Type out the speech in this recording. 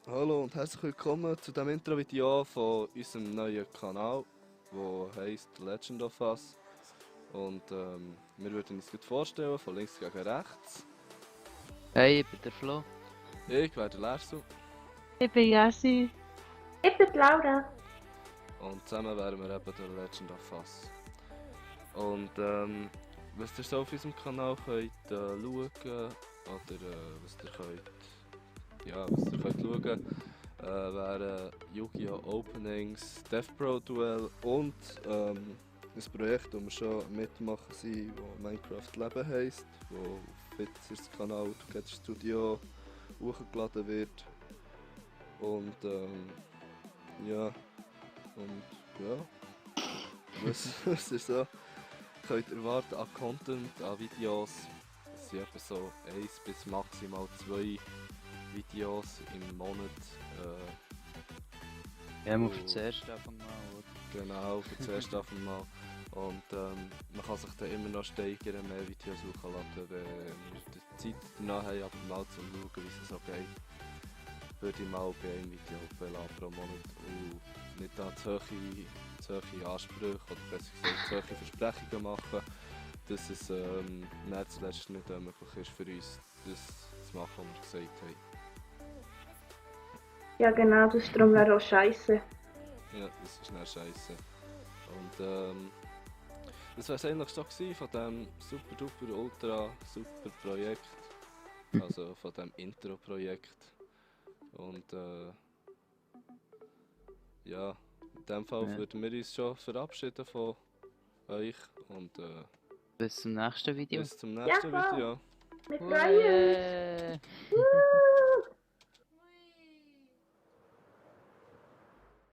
Hallo und herzlich willkommen zu dem Intro-Video von unserem neuen Kanal, der heisst Legend of Us. Und wir würden uns gut vorstellen, von links gegen rechts. Hey, ich bin der Flo. Ich wäre der Lersu Ich bin Yassi. Ich bin Laura. und zusammen wären wir eben der Legend of Us. Und was ihr so auf unserem Kanal könnt schauen oder was ihr könnt, schauen, wären Yu-Gi-Oh! Openings, Death Pro Duel und ein Projekt, das wir schon mitmachen sind, das Minecraft Leben heisst, das auf Fitzers Kanal Together Studio hochgeladen wird. Und ja, was ihr so könnt erwarten an Content, an Videos, es sind etwa so 1 bis maximal 2 Videos im Monat. Ja, mal für das erste einfach mal, oder? Genau, für das erste mal. Und man kann sich dann immer noch steigern, mehr Videos hochladen, wenn wir die Zeit danach haben, aber mal zum Schauen, wie es so geht. Würde ich mal bei einem Video hochladen pro Monat und nicht da zu hohe Ansprüche oder besser gesagt zu hohe Versprechungen machen, dass es nicht zuletzt nicht möglich ist für uns, das zu machen, was wir gesagt haben. Ja genau, das ist darum wäre auch scheiße. Ja, das ist nicht scheiße. Und das war es eigentlich so gewesen von diesem super duper ultra super Projekt. Also von diesem Intro-Projekt. Und ja, in dem Fall Ja. würden wir uns schon verabschieden von euch und Bis zum nächsten Video. bis zum nächsten voll. Video. Wir freuen uns. Uäh. Woo!